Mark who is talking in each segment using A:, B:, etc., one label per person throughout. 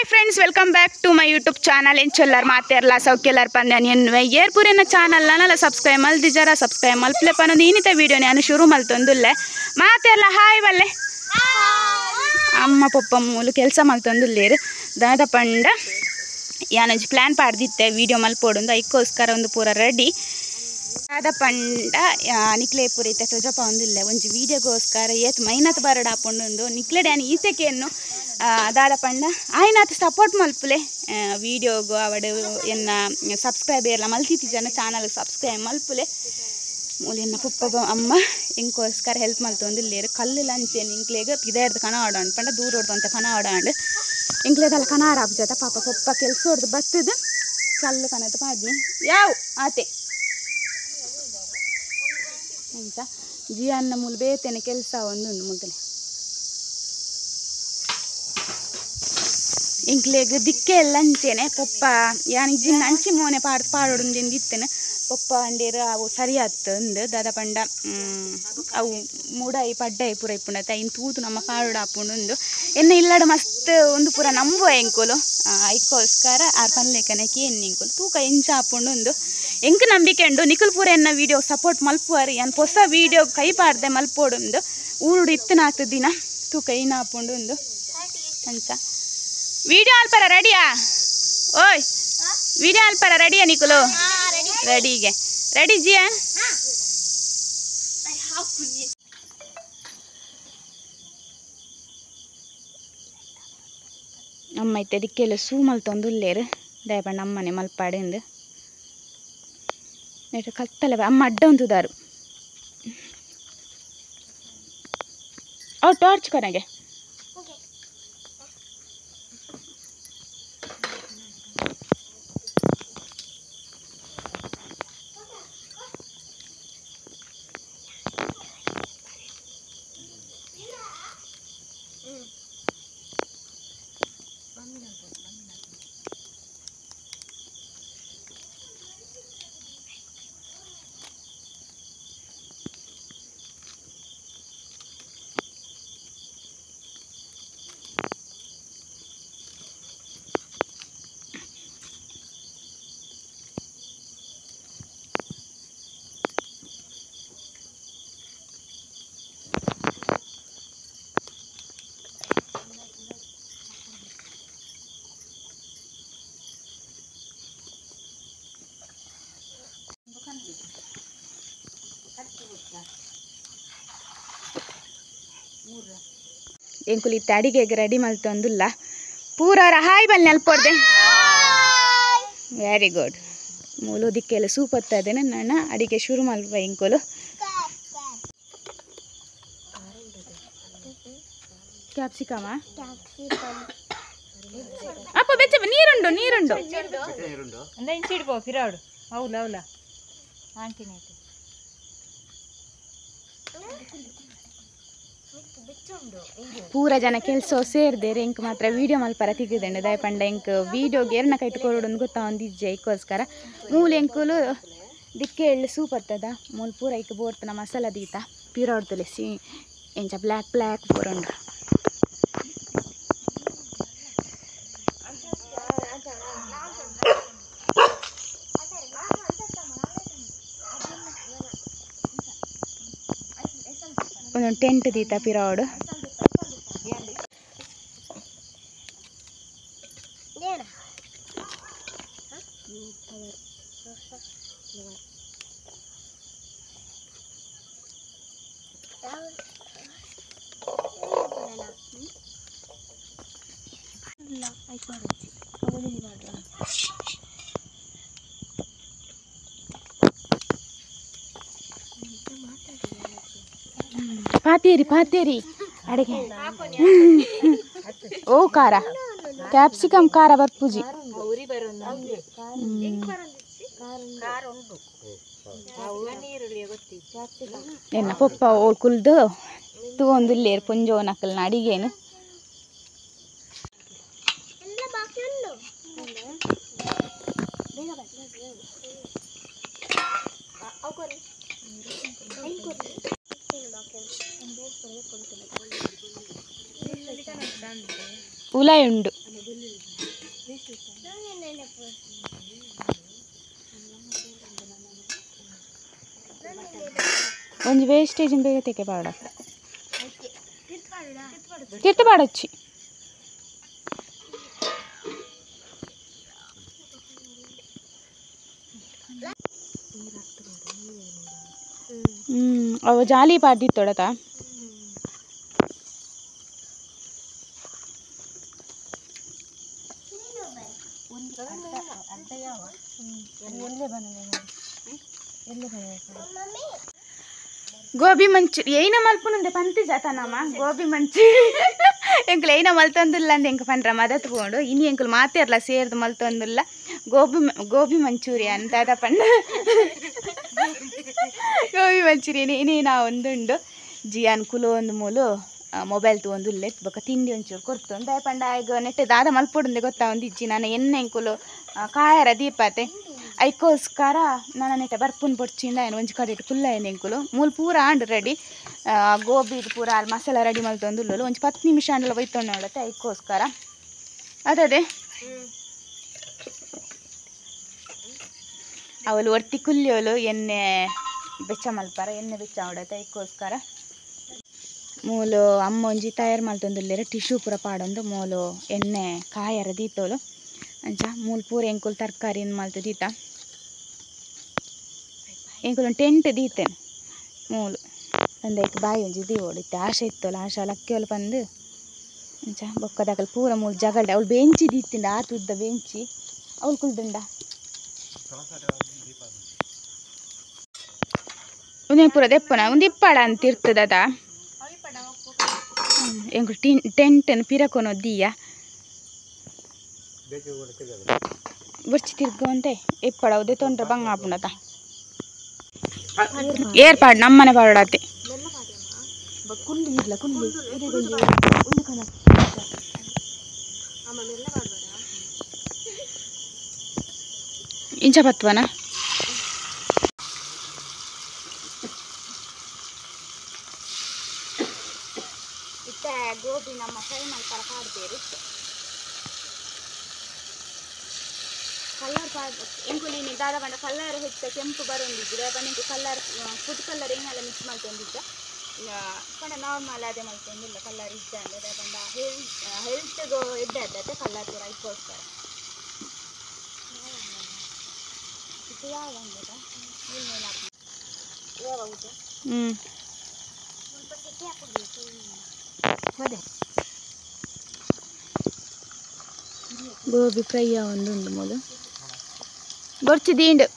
A: Friends, welcome back to my YouTube channel. ಎಂಚೊಲ್ಲಾರ್ ಮಾತೇರ್ಲ ಸೌಕ್ಯಲಾರ್ ಪಂದ್ಯಾನ್ ಎನ್ನುವೆ ಏರ್ಪುರೆನ ಚಾನಲ್ ನಲ್ಲ ಸಬ್ಸ್ಕ್ರೈಬ್ ಮಲ್ದಿಜಾರ ಸಬ್ಸ್ಕ್ರೈಬ್ ಮಲ್ಪ್ಲೆ ಪನ್ನೊಂದು ಇನ್ನಿತ ವೀಡಿಯೋ ನಾನು ಶುರು ಮಲ್ತೊಂದುಲ್ಲೆ ಮಾತೇರ್ಲ ಹಾಯ್ ಬಲ್ಲೆ ಅಮ್ಮ ಪಪ್ಪ ಮೂಲು ಕೆಲಸ ಮಲ್ತೊಂದುಲ್ಲೇರು ದಾದ ಪಂಡ ಯಾನೊಂಜಿ ಪ್ಲ್ಯಾನ್ ಪಾಡ್ದಿತ್ತೆ ವೀಡಿಯೋ ಮಲ್ಪೋಡೊಂದು ಐಕ್ಕೋಸ್ಕರ ಒಂದು ಪೂರ ರೆಡಿ ದಾದ ಪಂಡ ನಿಕ್ಲೆ ಪೂರ ಇತ್ತೆ ತೊಜಪ ಒಂದಿಲ್ಲ ಒಂಜಿ ವೀಡಿಯೋಗೋಸ್ಕರ ಏತ್ ಮೈನತ್ ಬರಡ ಹಾಕೊಂಡೊಂದು ನಿಕ್ಲೆ ಡ್ಯಾನ್ ಈತೆಕೆಯನ್ನು ದಾದ ಪಂಡ ಆಯ್ನಾತ್ ಸಪೋರ್ಟ್ ಮಲ್ಪುಲೆ ವೀಡಿಯೋಗು ಅವಡು ಎನ್ನ ಸಬ್ಸ್ಕ್ರೈಬ್ ಎಲ್ಲ ಮಲ್ತಿತ್ತಿ ಜನ ಚಾನಲ್ ಸಬ್ಸ್ಕ್ರೈಬ್ ಮಲ್ಪುಲೆ ಮೂಲು ಎನ್ನ ಪುಪ್ಪ ಅಮ್ಮ ಇಂಕೋಸ್ಕರ ಹೆಲ್ಪ್ ಮಲ್ತೊಂದಿಲ್ಲೇರು ಕಲ್ಲು ಲಂಚೇನು ಇಂಕ್ಲೆಗ್ ಪಿದರ್ದು ಕಣ ಆಡೋಣ ಪಂಡ ದೂರ ಹೊಡ್ದು ಕಣ ಆಡಾಂಡ್ ಇಂಕ್ಲೆದಲ್ಲ ಕಣ ಆರಾಪ್ ಜೊತೆ ಪಾಪ ಪಪ್ಪ ಕೆಲಸ ಹೊಡ್ದು ಬತ್ತದು ಕಲ್ಲು ಕಣದ ಪಾಡ್ನಿ ಯಾವ ಆತೆ ಎಂತ ಜಿಯನ್ನ ಮೂಲು ಬೇತೇನೆ ಕೆಲಸ ಒಂದುಂಡು ಮುಲ್ತಲೆ ಇಂಕ್ಲೆಗ್ ದಿಕ್ಕೆ ಎಲ್ಲ ಅಂಚೆನೆ ಪೊಪ್ಪ ಯಾನ್ ಇಜ್ಜಿನ ಅಂಚಿ ಮೋನೆ ಪಾಡ್ ಪಾಡೋಡು ಇತ್ತೇನೆ ಪೊಪ್ಪ ಅಂಡೇರು ಅವು ಸರಿ ಆತು ದಾದ ಪಂಡ ಅವು ಮೂಡಾಯಿ ಪಡ್ಡಾಯಿ ಪೂರ ಇಪ್ಪುಂಡತ್ತೆ ಐನ್ ತೂತು ನಮ್ಮ ಪಾಡೋಡು ಆಪುಂಡು ಎನ್ನ ಇಲ್ಲಡ ಮಸ್ತ್ ಒಂದು ಪೂರ ನಂಬುವ ಎಂಕುಲು ಐಕ್ಕೋಸ್ಕರ ಆರ್ ಪನ್ಲೇಕನೆ ಕೇನ್ ಎಂಕುಲು ತೂಕ ಎಂಚ ಆಪುಂಡು ಎಂಕ್ ನಂಬಿಕೆ ಉಂಡು ನಿಕುಲ್ ಪೂರ ಎನ್ನ ವೀಡಿಯೋ ಸಪೋರ್ಟ್ ಮಲ್ಪುವಾರು ಯಾನ್ ಹೊಸ ವೀಡಿಯೋ ಕೈ ಪಾಡ್ದೆ ಮಲ್ಪೋಡುಂದು ಊರುಡು ಇತ್ತನಾತು ದಿನ ತೂಕ ಏನ ಆಪುಂಡು ಅಂಚ ವಿಡಿಯೋ ಅಲ್ಪರ ರೆಡಿಯಾ ಓಯ್ ವಿಡಿಯೋ ಅಲ್ಪರ ರೆಡಿಯಾ ನಿಕುಲು ರೆಡಿಗೆ ರೆಡಿ ಜಿಯಾ ಅಮ್ಮ ಇತ್ತೆ ದಿಕ್ಕೆಲ್ಲ ಸೂ ಮಲ್ತೊಂದುಲ್ಲೇರು ದಯಪಂಡ ಅಮ್ಮನೆ ಮಲ್ಪಾಡೆಂದು ನೆಟ್ ಕತ್ತಲೆ ಅಮ್ಮ ಅಡ್ಡ ಒಂದುದಾರು ಅವು ಟಾರ್ಚ್ ಕೊನೆಗೆ ಎಂಕುಲು ಇತ್ತೆ ಅಡಿಗೆಗೆ ರೆಡಿ ಮಲ್ತೊಂದುಲ್ಲ ಪೂರಾರ ಹಾಯ್ ಬಲ್ ನೆಲ್ಪೊಡ್ದೆ ವೆರಿ ಗುಡ್ ಮೂಲು ದಿಕ್ಕೆಲ್ಲ ಸೂಪ್ ಹೊತ್ತದೇನೆ ನನ್ನ ಅಡಿಗೆ ಶುರು ಮಲ್ಪ ಎಂಕುಲು ಕ್ಯಾಪ್ಸಿಕಮ ಅಪ್ಪ ಬೆಚ್ಚ ನೀರುಂಡು ನೀರುಂಡು ಪೂರ ಜನ ಕೆಲಸ ಸೇರ್ದೇರು ಎಂಕ್ ಮಾತ್ರ ವೀಡಿಯೋ ಮಲ್ಪರ ತಿಗ್ಗದಂಡೆ ದಯಪಂಡ ಎಂಕ್ ವೀಡಿಯೋಗೆ ಏರ್ನ ಕೈಟ್ಕೊಡೋದು ಗೊತ್ತಾ ಒಂದು ಇಜ್ಜೆ ಐಕ್ಕೋಸ್ಕರ ಮೂಲು ಎಂಕುಲು ದಿಕ್ಕೆ ಎಳ್ಳು ಸೂಪ್ ಹತ್ತದ ಮೂಲು ಪೂರ ಐಕ್ ಬೋರ್ತನ ಮಸಾಲ ದೀತ ಪಿರೋಡ್ತಲೆ ಸಿ ಎಂಚ ಬ್ಲ್ಯಾಕ್ ಬ್ಲ್ಯಾಕ್ ಪೂರ ಉಂಡು ಒಂದೊಂದು ಟೆಂಟ್ ದೀತ ಪಿರೋಡು ಪಾತೇರಿ ಪಾತೇರಿ ಅಡಿಗೆ ಓ ಖಾರ ಕ್ಯಾಪ್ಸಿಕಮ್ ಖಾರ ಬರ್ಪೂಜಿ ಎನ್ನ ಪೊಪ್ಪ ಓಲ್ ಕುಲ್ದು ತೂವೊಂದುಲ್ಲೇರು ಪೊಂಜೋನಕಲ್ನ ಅಡಿಗೇನು ಉಲಾಯಿ ಉಂಡು. ಒಂಜಿ ವೇಸ್ಟೇಜ್ ಬೇಗ ತೆಗೆ ಪಾಡ ತಿರ್ತು ಪಾಡೊಚ್ಚಿ ಅವು ಜಾಲಿ ಪಾಡ್ದಿತ್ತೊಡತ ಗೋಬಿ ಮಂಚೂರಿ ಏನ ಮಲ್ಪುನುಂದೆ ಪಂತಿ ಜಾತನಮ್ಮ ಗೋಬಿ ಮಂಚೂರಿ ಎಂಕುಲು ಏನ ಮಲ್ತೊಂದುಲ್ಲ ಅಂದ್ ಎಂಕ್ ಪಂಡ್ರ ಮದತ್ ಪೋಂಡು ಇನಿ ಎಂಕುಲು ಮಾತೆರ್ಲ ಸೇರ್ದು ಮಲ್ತೊಂದುಲ್ಲ ಗೋಬಿ ಗೋಬಿ ಮಂಚೂರಿ ಅಂತ ಅದ ಪಂಡ ಗೋಬಿ ಮಂಚೂರಿ ಇನ್ನೇನ ಒಂದುಂಡು ಜಿಯಾನ್ ಕುಲು ಒಂದು ಮೂಲು ಮೊಬೈಲ್ ತಗೊಂಡು ಬೊಕ್ಕ ತಿಂಡಿ ಒಂಚೂರು ಕೊರ್ತುಂಡು ದಾಯ ಪಂಡ ಆಯ್ಗ ನೆಟ್ಟೆ ದಾದ ಮಲ್ಪೊಡುಂದೆ ಗೊತ್ತಾ ಒಂದು ಇಜ್ಜಿ ನಾನು ಎಣ್ಣೆ ಎಂಕುಲು ಕಾಯರ ದೀಪಾತೆ ಐಕೋಸ್ಕರ ನಾನು ನೆಟ್ಟೆ ಬರ್ಪುನ್ ಪೊಡ್ಚಿಂದ ಏನು ಒಂಜಿ ಕಡೆ ಕುಲ್ಲ ಏನು ಎಂಕುಲು ಮೂಲು ಪೂರ ಆಂಡ್ ರೆಡಿ ಗೋಬಿ ಪೂರ ಅಲ್ಲಿ ಮಸಾಲ ರೆಡಿ ಮಲ್ತೊಂದು ಒಂಜಿ 10 ನಿಮಿಷ ಆಂಡಲ ಒಯ್ತೊಂಡು ನೋಡತ್ತೆ ಐಕೋಸ್ಕರ ಅದೇ ಅವಳು ಒರ್ತಿ ಕುಲ್ಲಿಯವಳು ಎಣ್ಣೆ ಬೆಚ್ಚ ಮಲ್ಪಾರ ಎಣ್ಣೆ ಬೆಚ್ಚ ಹೊಡತ್ತೆ ಐಕೋಸ್ಕರ ಮೂಲು ಅಮ್ಮ ಒಂಜಿ ತಯಾರು ಮಲ್ತೊಂದುಲ್ಲೆರ್ ಟಿಶ್ಯೂ ಪೂರ ಪಾಡೊಂದು ಮೂಲು ಎಣ್ಣೆ ಕಾಯರ ದೀತೋಲು ಅಂಚ ಮೂಲು ಪೂರ ಎಂಕುಲು ತರಕಾರಿ ಮಲ್ತು ದೀತ ಎಂಕುಲು ಟೆಂಟ್ ದೀತೇನೆ ಮೂಲು ಒಂದೈಕ್ ಬಾಯಿ ಒಂಜಿ ದೀವೋಡು ಇತ್ತೆ ಆಶೆ ಇತ್ತೋಲು ಆಶೆ ಲಕ್ಕಿಯೋಲು ಪಂದು ಅಂಚ ಬೊಕ್ಕದಕಲ್ ಪೂರ ಮೂಲು ಜಗಲ್ಡೆ ಅವಳು ಬೆಂಚಿ ದೀತಿಂಡ ಆತ ಉದ್ದ ಬೆಂಚಿ ಅವಳು ಕುಲ್ದುಂಡ ಒಂದೇ ಪೂರ ದೆಪ್ಪನ ಒಂದು ಇಪ್ಪಾಡ ಅಂತ ಇರ್ತದದ ಎಂಕು ಟೆಂಟನ್ನು ಪಿರಕೊನೋ ದೀಯ ಬೊರ್ಚಿ ತಿರ್ಗಂತೆ ಎಪ್ಪಡ ಉದೇ ತೊಂದ್ರೆ ಬಂಗ ಆಪುಂಡತ ಏರ್ಪಾಡು ನಮ್ಮನೆ ಪಾಡಾತೆ ಇಂಚ ಪತ್ವನ ಗೋಬಿ ನಮ್ಮ ಫ್ರೈ ಮಲ್ಪರ ಪಾಡ್ಬೇರು ಕಲರ್ ಪಾಡ್ ಎಂಕುಲು ಇನಿ ದಾದ ಪಂಡ ಕಲರ್ ಹೆಚ್ಚ ಕೆಂಪು ಬರೊಂದಿಜ್ಜಿ ಪಂಡ ಎಂಕು ಕಲರ್ ಫುಡ್ ಕಲರ್ ಏನೆಲ್ಲ ಮಿಕ್ಸ್ ಮಲ್ತೊಂದಿಜ್ಜ ಪಂಡ ನಾರ್ಮಲ್ ಅದೇ ಮಲ್ತೊಂದಿಲ್ಲ ಕಲರ್ ಇಜ್ಜ ಅಂದೆ ಪಂಡ ಹೆಲ್ತ್ಗೂ ಎಡ್ಡೆ ಅದ್ದತೆ ಕಲರ್ ಪೂರ ಐಕೋಸ್ಕರ ಹ್ಞೂ ಗೋಬಿ ಫ್ರೈ ಒಂದುಂಡು ಮೂಲು ಬೊರ್ಚಿ ದಿಂಡು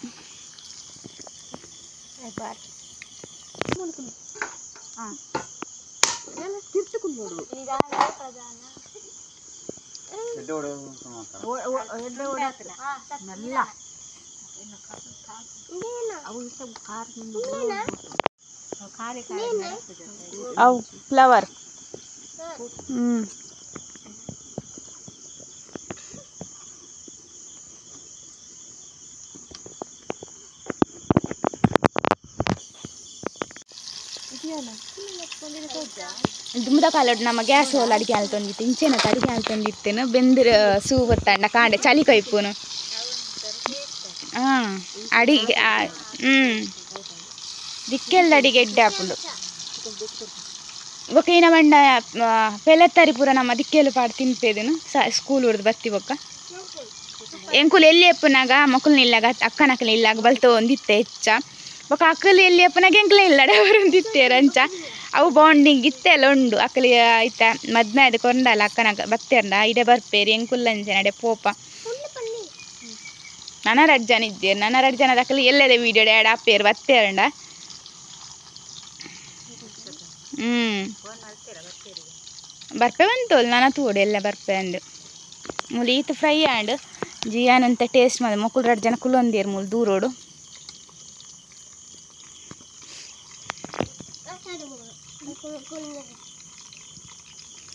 A: ಅವು ಫ್ಲವರ್ ದುಮ್ಮದ ಕಾಲಡ್ ನಮ್ಮ ಗ್ಯಾಸ್ ಹೋಲ್ ಅಡಿಗೆ ಹಾಲ್ತೊಂದಿತ್ತು ಇಂಚೆನ ಅಡಿಗೆ ಹಾಲ್ತೊಂದಿತ್ತೇನು ಬೆಂದಿರ ಸೂ ಗೊತ್ತಂಡ ಕಾಂಡೆ ಚಳಿ ಕೊಯ್ಪುನು ಹಾಂ ಅಡಿಗೆ ಹ್ಞೂ ದಿಕ್ಕೆಲ್ಲ ಅಡಿಗೆ ಎಡ್ಡೆ ಆಪುಂಡು ಬೊಕ್ಕ ಏನ ಬಂಡ ಪೆಲತ್ತರಿ ಪೂರ ನಮ್ಮ ದಿಕ್ಕೆಲ್ಲ ಪಾಡು ತಿನ್ಪೇದನು ಸ್ಕೂಲ್ ಹುಡ್ದು ಬತ್ತಿ ಬೊಕ್ಕ ಎಂಕುಲು ಎಲ್ಲಿ ಎಪ್ಪುನಾಗ ಮಕ್ಕಳು ಇಲ್ಲಾಗ ಅಕ್ಕನಕ್ಕಲು ಇಲ್ಲಾಗ ಬಲ್ತೋ ಒಂದಿತ್ತೆ ಹೆಚ್ಚ ಬೊಕ್ಕ ಅಕ್ಕಲು ಎಲ್ಲಿ ಎಪ್ಪುನಾಗ ಎಂಕುಲೇ ಇಲ್ಲಡ ಒಂದಿತ್ತೇರ ಅಂಚ ಅವು ಬಾಂಡಿಂಗ್ ಇತ್ತೆಲ್ಲ ಉಂಡು ಅಕ್ಕಲಿ ಇತ್ತ ಮದ್ಮೆ ಅದು ಕೊಂಡಲ್ಲ ಅಕ್ಕನ ಬತ್ತೇರ್ನ ಇಡೆ ಬರ್ಪೇರಿ ಎಂಕುಲ್ಲಂಚೆ ನಡೆ ಪೋಪ ನನ್ನ ರಡ್ ಜನ ಇದ್ದೇರು ನನ್ನ ರಡ್ ಜನದ ಅಕ್ಕಲಿ ಎಲ್ಲದೆ ವೀಡಿಯೋ ಆ್ಯಡ್ ಆಪೇರು ಬತ್ತೇರಂಡ ಹ್ಞೂ ಬರ್ಪೆ ಬಂತೋಲ್ ನಾನು ತೋಡು ಎಲ್ಲ ಬರ್ಪೆ ಅಂದು ಮೂಲು ಈತ ಫ್ರೈ ಆಂಡ್ ಜಿಯಾನಂತ ಟೇಸ್ಟ್ ಮಾಡ ಮಕ್ಕಳು ಎರಡು ಜನ ಕುಲೊಂದಿರು ಮೂಲು ದೂರೋಡು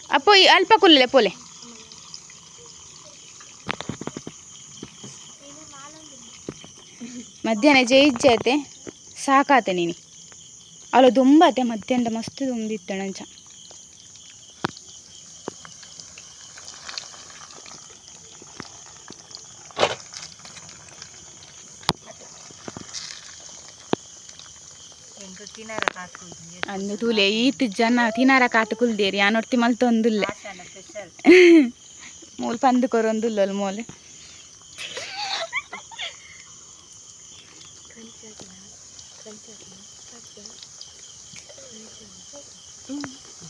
A: ಅಪ್ಪೋ ಅಲ್ಪ ಕುಲ್ಲಲೆ ಪೋಲೆ ಮಧ್ಯಾಹ್ನ ಜಯಿಜ್ಜಾತೆ ಸಾಕಾತೆ ನೀನು ಅಲ್ಲ ದುಂಬಾತೆ ಮಧ್ಯಾಹ್ನದ ಮಸ್ತ್ ದುಂಬಿತ್ತಣಂಚ ಅಂದು ತೂಲೆ ಈತ್ ಜನ ತಿನಾರ ಕಾತು ಕುಲ್ದೇರಿ ಆನೊರ್ತಿ ಮಲ್ತೊಂದುಲ್ಲೆ ಮೂಲು ಪಂದು ಕೊರೊಂದುಲ್ಲಲ್ ಮೋಲೆ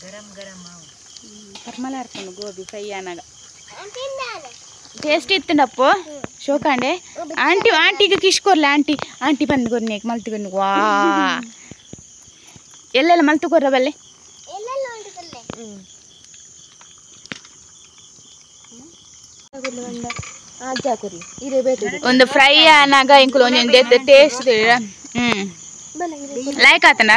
B: ಗರಂ ಗರಂ
A: ಪರ್ಮಲ ಹಾಕೊಂಡು ಗೋಬಿ ಫ್ರೈ ಆನಾಗ ಟೇಸ್ಟ್ ಇತ್ತಂಡಪ್ಪು ಶೋಕಾಂಡೆ ಆಂಟಿ ಆಂಟಿಗೆ ಕಿಶ್ಕೊರ್ಲ ಆಂಟಿ ಆಂಟಿ ಬಂದು ಕೊರ್ನೇಕ್ ಮಲ್ತು ವಾ ಎಲ್ಲೆಲ್ಲ ಮಲ್ತು ಕೊರ್ರ ಬಲ್ಲೆ ಒಂದು ಫ್ರೈ ಆನಾಗ ಇಂಕುಲು ಒಂಜೊಂದು ಟೇಸ್ಟ್ ಲೈಕ್ ಆತನ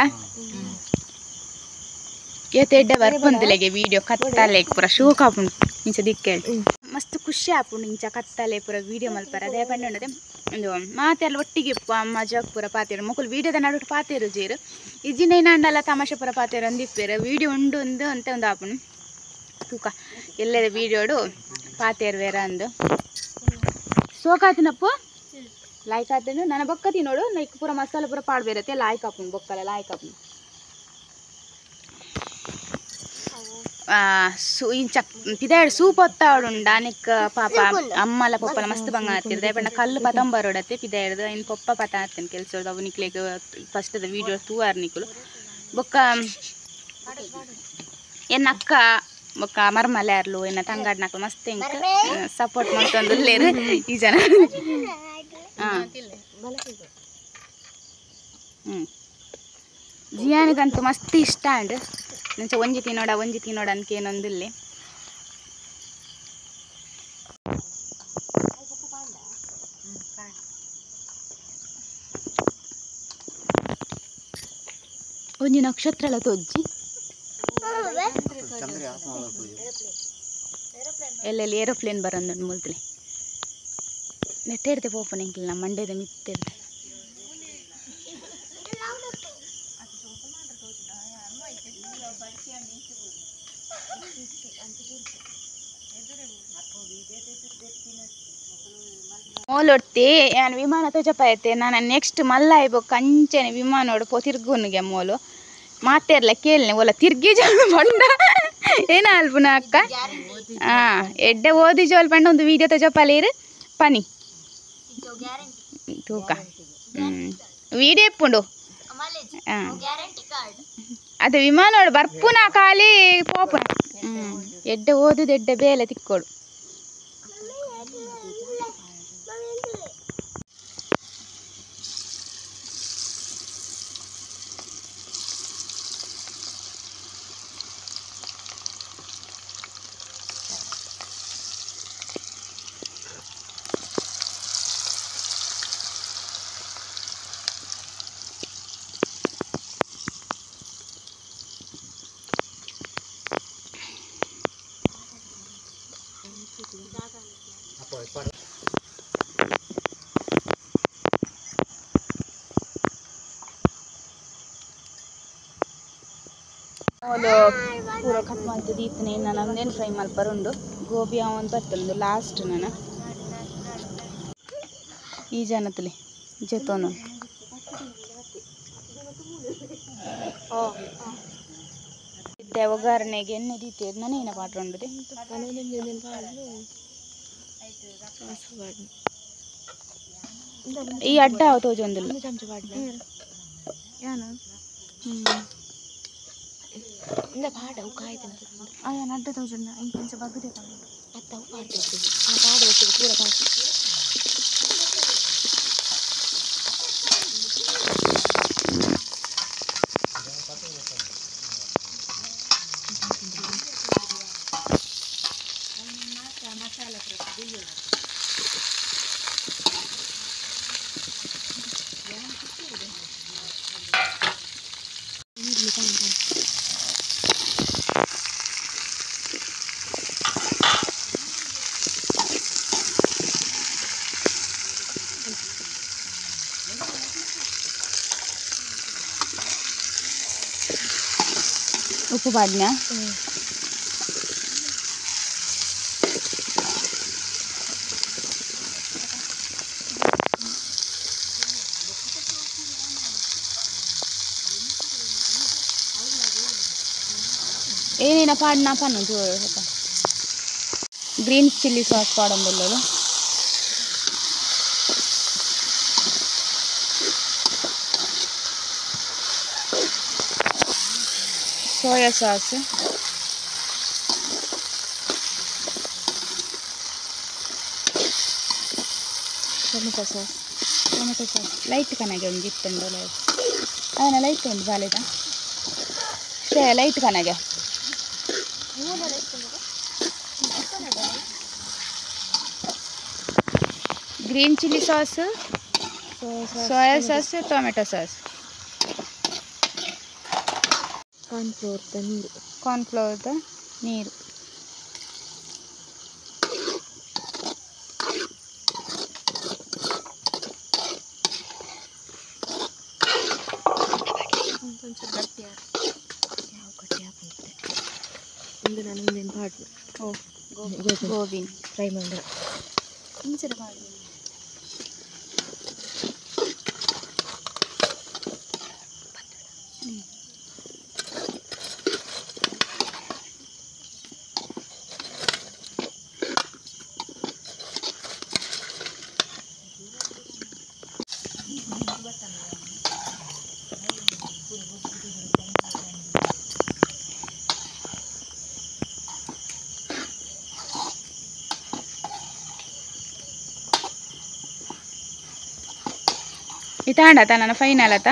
A: ಏತ್ ಎಡ್ಡೆ ಬರ್ಪುಂದುಲೆಗೆ ವಿಡಿಯೋ ಕತ್ತಲೆ ಪೂರ ಶೋಕ್ ಆಪುಂಡು ಇಂಚ ದಿಕ್ಕೇಳಿ ಮಸ್ತ್ ಖುಷಿ ಆಪುಂಡು ಇಂಚ ಕತ್ತಲೆ ಪೂರ ವಿಡಿಯೋ ಮಲ್ಪರ ಅದೇ ಪಂಡ ಒಂದು ಮಾತೆಲ್ಲ ಒಟ್ಟಿಗೆ ಮಜಾಕ್ ಪೂರ ಪಾತೇರು ಮೊಕುಲು ವಿಡಿಯೋದ ನಡುಟು ಪಾತೇರು ಜೀರು ಇಜ್ಜಿನ ಏನಾಂಡಲ ತಮಾಷೆ ಪೂರ ಪಾತೇರು ಅಂದಿಪ್ಪೇರು ವಿಡಿಯೋ ಉಂಡು ಒಂದು ಅಂತ ಒಂದು ಆಪುಂಡು ತೂಕ ಎಲ್ಲದ ವಿಡಿಯೋಡು ಪಾತೇರು ಬೇರೆ ಅಂದು ಸೋಕಾತಿನಪ್ಪು ಲಾಯ್ಕ್ ಆತನು ನನ್ನ ಬೊಕ್ಕ ತಿನ್ನೋಡು ನೈಕ್ ಪೂರ ಮಸಾಲೆ ಪೂರ ಪಾಡ್ಬೇರತ್ತೆ ಲಾಯ್ಕ್ ಆಪುಂಡು ಬೊಕ್ಕಲ ಲಾಯ್ಕ್ ಆಪುಂಡು ಇಂಚ ಪಿದಾಡ್ ಸೂಪ್ ಒತ್ತಾಡುಂಡ ಅನೆಕ್ ಪಾಪ ಅಮ್ಮಲ ಪೊಪ್ಪಲ ಮಸ್ತ್ ಬಂಗ ಆತಿರ್ದೆ ದಯಪಂಡ ಕಲ್ಲು ಪತಂಬರೋಡತ್ತೆ ಪಿದಾಡ್ದು ಇನ್ನು ಪೊಪ್ಪ ಪತ ಆತನ ಕೆಲಸ ಅವು ನಿಕ್ಲೆಗ್ ಫಸ್ಟ್ ವೀಡಿಯೋ ತೂವಾರ್ ನಿಕುಲು ಬೊಕ್ಕ ಎನ್ನ ಅಕ್ಕ ಬೊಕ್ಕ ಮರ್ಮಲೆ ಅರ್ಲು ಎನ್ನ ತಂಗಾಡ್ನಕ್ಲು ಮಸ್ತ್ ಎಂಕ್ ಸಪೋರ್ಟ್ ಮಾಡ್ತೊಂದುಲ್ಲೇರು ಈ ಜನ ಜಿಯಾನಿಗಂತೂ ಮಸ್ತ್ ಇಷ್ಟ ಅಂಡ್ ನಂಚ ಒಂಜಿ ತಿನ್ನೋಡ ಒಂಜಿ ತಿನ್ನೋಡ ಅಂತ ಏನೊಂದಿಲ್ಲ ಒಂಜಿ ನಕ್ಷತ್ರಲ ತೊಜ್ಜಿ ಎಲ್ಲೆಲ್ಲಿ ಏರೋಪ್ಲೇನ್ ಬರೋದು ಮುಲ್ತಲೆ ನೆಟ್ಟೆಡ್ತೆ ಪೋಪನ ಎಂಕಿಲ್ಲ ಮಂಡ್ಯದ ಮಿತ್ತಿರ್ತೆ ಮೋಲೊಡ್ತಿ ನಾನು ವಿಮಾನ ತೋಜಪಾಯತೆ ನಾನು ನೆಕ್ಸ್ಟ್ ಮಲ್ಲ ಆಯ್ಬೋ ಕಂಚನೆ ವಿಮಾನೋಡು ಪೋ ತಿರ್ಗುನಿಗೆ ಮೋಲು ಮಾತೇರ್ಲ ಕೇಳನೆ ಓಲ ತಿರ್ಗಿ ಜೋಲ್ ಬಂಡ ಏನ ಅಲ್ಪುನ ಅಕ್ಕ ಹಾಂ ಎಡ್ಡೆ ಓದಿ ಜೋಲ್ ಪಂಡ ಒಂದು ವೀಡಿಯೋ ತೋಜಪಾಲೇರು ಪನಿ ತೂಕ ವೀಡಿಯೋ ಎಪ್ಪುಂಡು ಹಾಂ ಅದು ವಿಮಾನೋಡು ಬರ್ಪುನ ಖಾಲಿ ಪೋಪುನ ಎಡ್ಡೆ ಓದುದು ಎಡ್ಡೆ ಬೇಲೆ ತಿಕ್ಕೋಡು ಪೂರ ಕಟ್ ಮಲ್ತು ದೀಪನೆ ನಾನು ಒಂದೇನು ಫ್ರೈ ಮಲ್ಪರುಂಡು ಗೋಬಿ ಅವನ್ ಬರ್ತಂದು ಲಾಸ್ಟ್ ನಾನು ಈ ಜನತಲೆ ಜೊತೋನು ಇತ್ತೆ ಒಗ್ಗರಣೆಗೆ ಎಣ್ಣೆ ದೀತೆ ನಾನೇನ ಪಾಠ ಉಂಡುದೆ ಈ ಅಡ್ಡ ತೋಜೊಂದಿಲ್ಲ ಅಡ್ಡ ತೋಜೊಂದು ಇಂಚ ಬಗ್ಗದೆ ಉಪ್ಪು ಪಾಡ್ನ ಏನ ಪಾಡ್ನ Pannu green chilli sauce ಪಾಡೊಂದುಲ್ಲಲು soya sauce tomato sauce tomato sauce light ಕನಗೆ ಒಂಜಿ ಇತ್ತುಂಡು ಅವನ ಲೈಟ್ ಉಂಡು ಬಾಲೆದ ಶ್ರೇಯ light ಕನಗೆ green chilli sauce soya sauce tomato sauce
B: cornflour ನೀರು
A: ಕಾರ್ನ್ಫ್ಲೋರ್ದ ನೀರು
B: ಒಂಚೂರು ಗಟ್ಟಿ ಯಾವ ಗಟ್ಟಿ ಹಾಕುತ್ತೆ ಒಂದು ನಾನು ಒಂದೇನು ಪಾಡ್ಲು
A: ಓ ಗೋಬಿನ
B: ಫ್ರೈ ಮಾಡಿದ್ರೆ
A: ಇಂಚರ ಮಾಡಿ ಇತಾಂಡತ ನನ್ನ ಫೈನಲ್ ಆತ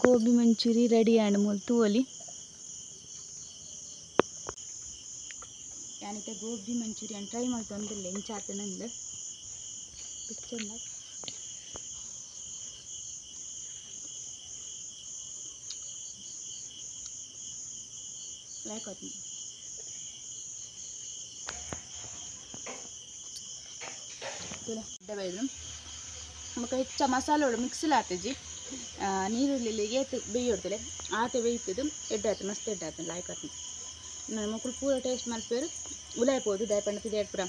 A: ಗೋಬಿ ಮಂಚೂರಿ ರೆಡಿ ಆಂಡ್ ಮೂಲು ತೂವೊಲಿ ಯಾನಿತ್ತೆ ಗೋಬಿ ಮಂಚೂರಿಯನ್ ಟ್ರೈ ಮಲ್ತೊಂದುಲ್ಲೆ ಇಂಚ ಆತುಂಡು ಪಿಕ್ಚರ್ ಲೈಕ್ ಆತುಂಡು ಬೊಕ ಹೆಚ್ಚ ಮಸಾಲೆ ಮಿಕ್ಸ್ ಆತಿಜಿ ನೀರುಳ್ಳಿ ಏತ್ ಬೇಯೊಡ್ತಲೆ ಆತೆ ಬೇಯ್ತದು ಎಡ್ಡೆ ಆತು ಮಸ್ತ್ ಎಡ್ಡೆ ಆತು ಲಾಯ್ಕ್ ಆತು ನನ್ನ ಮಕ್ಕಳು ಪೂರ ಟೇಸ್ಟ್ ಮಲ್ಪೇರು ಉಲಾಯ್ ಪೋದು ದಯಪಂಡ ಪಿದಾಯ್ಡ್ ಪೂರ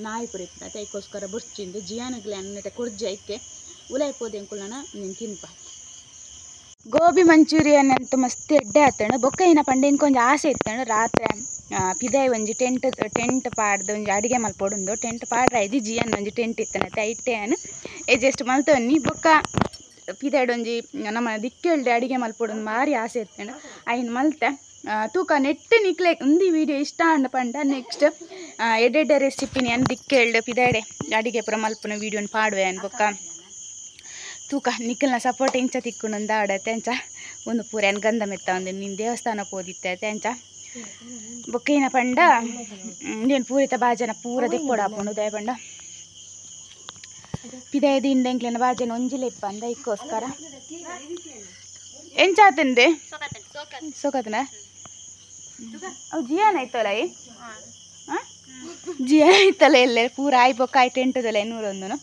A: ನಾಯಿ ಪೂರ ಇಪ್ಪುಂಡು ಅತೆ ಐಕೋಸ್ಕರ ಬೊರ್ಚಿಂದು ಜಿಯಾನಗ್ಲೆ ಅನ್ನಟ ಕೊರ್ಜಿ ಐಕೆ ಉಲಾಯ್ ಪೋದು ಎಂಕುಲ್ನ ನೀನು ತಿನ್ಪ ಗೋಬಿ ಮಂಚೂರಿಯನ್ ಅಂತೂ ಮಸ್ತ್ ಎಡ್ಡೆ ಆತಂಡು ಬೊಕ್ಕ ಏನ ಪಂಡ ಇಂಕೊಂಜಿ ಆಸೆ ಇತ್ತಂಡು ರಾತ್ರೆ ಪಿದಾಯ್ ಒಂಜಿ ಟೆಂಟ್ ಟೆಂಟ್ ಪಾಡ್ದು ಒಂಜಿ ಅಡಿಗೆ ಮಲ್ಪೊಡುಂದು ಟೆಂಟ್ ಪಾಡ್ರ ಐದು ಜಿಯನ್ ಒಂಜಿ ಟೆಂಟ್ ಇತ್ತನತೆ ಐಟೆ ಅನ್ ಎಜೆಸ್ಟ್ ಮಲ್ತೊನ್ನಿ ಬೊಕ್ಕ ಪಿದಾಯ್ಡ್ ಒಂಜಿ ನಮ್ಮ ದಿಕ್ಕೆಲ್ಡೆ ಅಡಿಗೆ ಮಲ್ಪೊಡುಂದು ಭಾರಿ ಆಸೆ ಇತ್ತಂಡು ಐನ್ ಮಲ್ತೆ ತೂಕ ನೆಟ್ ನಿಕ್ಲೆ ಒಂದು ವೀಡಿಯೋ ಇಷ್ಟ ಅಂಡ ಪಂಡ ನೆಕ್ಸ್ಟ್ ಎಡ್ಡೆಡ್ಡೆ ರೆಸಿಪಿನಿ ಅನ್ ದಿಕ್ಕೆಲ್ಡ್ ಪಿದಾಯ್ಡೆ ಅಡಿಗೆ ಪೂರ ಮಲ್ಪುನ ವೀಡಿಯೋನ್ ಪಾಡುವೆ ಅನ್ ಬೊಕ್ಕ ತೂಕ ನಿಖಲ್ನ ಸಪೋರ್ಟ್ ಎಂಚ ತಿಕ್ಕುಂಡು ಆಡತ್ತೆ ಅಂಚ ಒಂದು ಪೂರ ಅನ್ ಗಂಧ ಮೆತ್ತ ಒಂದು ನಿನ್ನ ದೇವಸ್ಥಾನಕ್ಕೆ ಓದಿತ್ತೆ ಅಂಚ ಬೊಕ್ಕೇನ ಪಂಡ ಇಂದೇನು ಪೂರಿತ ಬಾಜನ ಪೂರ ದೆಪ್ಪೊಡಾಪುಂಡು ದಯಪಂಡ ಪಿದಾಯ ದಿಂಡ ಎಂಕ್ಲೆನ ಬಾಜನ ಒಂಜಿಲೆ ಇಪ್ಪ ಅಂದ ಇಕ್ಕೋಸ್ಕರ ಎಂಚ ಆತಂದೆ ಸೋಕತನ ಅವು ಜಿಯಾನ ಐತಲ್ಲ ಈ ಜಿಯಾನ ಐತಲ್ಲ ಎಲ್ಲೆ ಪೂರ ಆಯ್ ಬೊಕ್ಕ ಆಯ್ ಟೆಂಟದಲ್ಲ ನೂರೊಂದುನು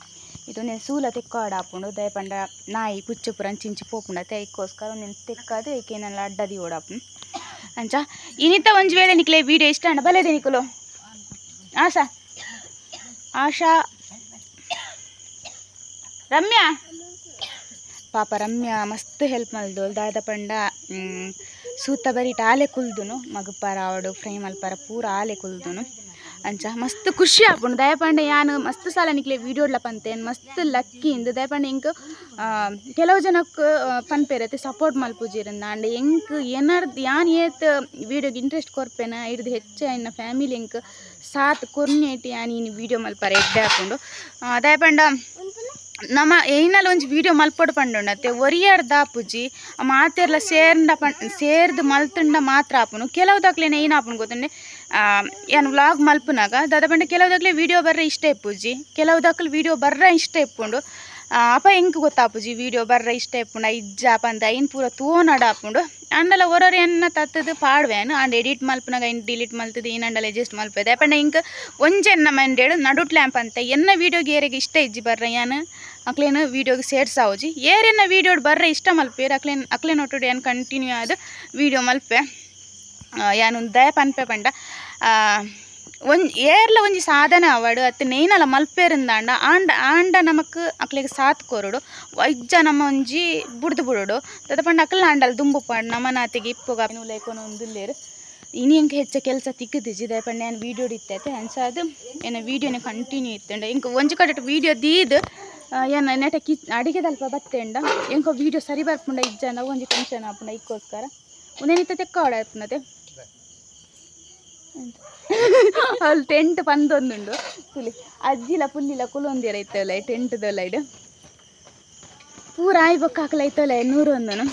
A: ಇದು నేను ಸೂಲ ತೆಕ್ಕಾಡ ಆಪುಂಡು ದಯಪಂಡ ನಾಯಿ ಪುಚ್ಚು ಪೂರ ಅಂಚಿಂಚಿ ಪೋಪುಂಡು ಅತ್ತೆ ಐಕ್ಕೋಸ್ಕರ ಒಂದೇನು ತೆಕ್ಕಾದು ಐಕೆ ಅಡ್ಡದಿ ಓಡಾಪುಂಡು ಅಂಚ ಇನ್ನಿತ ಒಂಜಿ ವೇಳೆ ನಿಕ್ಲೆ ವೀಡಿಯೋ ಇಷ್ಟ ಅಂಡ ಬಲೇದೆ ನಿಕುಲು ಆಶಾ ಆಶಾ ರಮ್ಯಾ ಪಾಪ ರಮ್ಯಾ ಮಸ್ತ್ ಹೆಲ್ಪ್ ಮಲ್ದು ದಾದ ಪಂಡ ಸೂತ ಬರೀಟ ಆಲೆ ಕುಲ್ದುನು ಮಗಪಾರ ಆವಡು ಫ್ರೈ ಮಲ್ಪಾರ ಪೂರ ಆಲೆ ಕುಲ್ದುನು ಅಂಚ ಮಸ್ತ್ ಖುಷಿ ಆಪುಂಡು ದಯಪಂಡ ಯಾನು ಮಸ್ತ್ ಸಾಲ ನಿಕ್ಲೆ ವೀಡಿಯೋಡ್ಲ ಪಂತೇನು ಮಸ್ತ್ ಲಕ್ಕಿ ಇಂದು ದಯಪಂಡ ಎಂಕ್ ಕೆಲವು ಜನಕ್ಕೆ ಪನ್ಪೇರತ್ತೆ ಸಪೋರ್ಟ್ ಮಲ್ಪುಜಿರಂದ ಅಂಡ್ ಎಂಕ್ ಏನಾರ್ದು ಯಾನ್ ಏತ್ ವೀಡಿಯೋಗೆ ಇಂಟ್ರೆಸ್ಟ್ ಕೊರ್ಪೇನ ಹಿಡ್ದು ಹೆಚ್ಚು ಎನ್ನ ಫ್ಯಾಮಿಲಿ ಎಂಕ್ ಸಾತ್ ಕೊರ್ನೇಟಿ ಯಾನ್ ಇನ್ನು ವೀಡಿಯೋ ಮಲ್ಪಾರ ಎಡ್ಡೆ ಹಾಕೊಂಡು ದಯಪಂಡ ನಮ್ಮ ಏನಾಲ ಒಂಜಿ ವೀಡಿಯೋ ಮಲ್ಪೊಡು ಪಂಡುಂಡತ್ತೆ ಒರಿಯರ್ ದಾಪುಜಿ ಮಾತೆರ್ಲ ಸೇರ್ಂಡ ಪಣ್ ಸೇರ್ದು ಮಲ್ತುಂಡ ಮಾತ್ರ ಆಪುನು ಕೆಲವು ದಾಕ್ಲೇನ ಏನು ಆಪುನು ಗೊತ್ತುಂಡೆ ಏನು ವ್ಲಾಗ್ ಮಲ್ಪುನಾಗ ದಾದ ಪಂಡ ಕೆಲವು ದಾಕ್ಲೆ ವೀಡಿಯೋ ಬರ್ರೆ ಇಷ್ಟ ಇಪ್ಪುಜಿ ಕೆಲವು ದಾಖಲು ವೀಡಿಯೋ ಬರ್ರೆ ಇಷ್ಟ ಇಪ್ಪುಂಡು ಅಪ ಎಂಕ್ ಗೊತ್ತಾಪುಜಿ ವೀಡಿಯೋ ಬರ್ರ ಇಷ್ಟ ಇಪ್ಪುಂಡ ಇಜ್ಜ ಪಂದ್ ಐನ್ ಪೂರ ತೂವೊನಡ ಆಪುಂಡು ಆಂಡಲ ಒರೊರ ಎನ್ನ ತತ್ತದು ಪಾಡ್ವೇನು ಆಂಡ ಎಡಿಟ್ ಮಲ್ಪುನಗ ಐನ್ ಡಿಲೀಟ್ ಮಲ್ತದು ಏನಂಡಲ ಅಡ್ಜಸ್ಟ್ ಮಲ್ಪೆದೆ ಪಂಡ ಇಂಕ್ ಒಂಜೆನ್ನ ಮಂಡೇಡು ನಡುಟ್ ಲ್ಯಾಂಪ್ ಅಂತ ಎನ್ನ ವೀಡಿಯೋಗೆ ಏರೆಗ್ ಇಷ್ಟ ಇಜ್ಜಿ ಬರ್ರ ಯಾನ್ ಅಕ್ಲೇನು ವೀಡಿಯೋಗೆ ಸೇರ್ಸಾವುಜಿ ಏರೆನ್ನ ವೀಡಿಯೋಡ್ ಬರ್ರ ಇಷ್ಟ ಮಲ್ಪೇರು ಅಕ್ಲೇನ್ ಅಕ್ಲೇನ್ ಒಟ್ಟುಡು ಯಾನ್ ಕಂಟಿನ್ಯೂ ಆದ್ ವೀಡಿಯೋ ಮಲ್ಪೆ ಯಾನ್ ದಯ ಪನ್ಪೆ ಪಂಡ ಒಂಜಿ ಏರ್ಲ ಒಂಜಿ ಸಾಧನೆ ಆವಡ್ ಅತ್ತ ನೇನಲ ಮಲ್ಪೇರಿಂದಾಂಡ ಆಂಡ ಆಂಡ ನಮಕ್ ಅಕ್ಲೆಗ್ ಸಾಥ್ ಕೊರೊಡು ಇಜ್ಜ ನಮ್ಮ ಒಂಜಿ ಬುಡ್ದು ಬುಡೊಡು ದಾದ ಪಂಡ ಅಕ್ಲ ಆಂಡಲ ದುಂಬು ಪಾಡ್ ನಮನಾತಿಗೆ ಇಪ್ಪುಗ ಲೈಕೊನು ಉಂದುಲ್ಲೆರ್ ಇನಿ ಎಂಕ್ ಹೆಚ್ಚ ಕೆಲಸ ತಿಕ್ಕುದಿಜಿ ದಾಯೆ ಪಂಡ ಯಾನ್ ವೀಡಿಯೋಡ್ ಇತ್ತೆ ಅಂಚಾದ್ ಎನ್ನ ವೀಡಿಯೋನೆ ಕಂಟಿನ್ಯೂ ಇತ್ತುಂಡ ಎಂಕ್ ಒಂಜಿ ಕಡೆಟ್ ವೀಡಿಯೋ ದೀದ್ ಯಾನ್ ನೆಟ ಕಿ ಅಡಿಗೆದಲ್ಪ ಬತ್ತೆಂಡ ಎಂಕ್ ವೀಡಿಯೋ ಸರಿ ಬರ್ಪುಂಡ ಇಜ್ಜಂಡ ಒಂಜಿ ಟೆನ್ಷನ್ ಆಪುಂಡ ಐಕ್ಕೋಸ್ಕರ ಉಂದೆನಿತ್ತ ತೆಕ್ಕಾವಡ ಆಪುಂಡತೆ ಅಲ್ಲಿ ಟೆಂಟ್ ಪಂದೊಂದುಂಡು ಪುಲಿ ಅಜ್ಜಿಲ ಪುಲ್ಲಿಲ ಕುಲೊಂದಿರ ಇತ್ತಲ್ಲ ಟೆಂಟ್ ದೊಲೈಡ್ ಪೂರ ಆಯ್ ಬೊಕ್ಕ ಹಾಕಲ ಇತ್ತಲ್ಲ ನೂರೊಂದನು.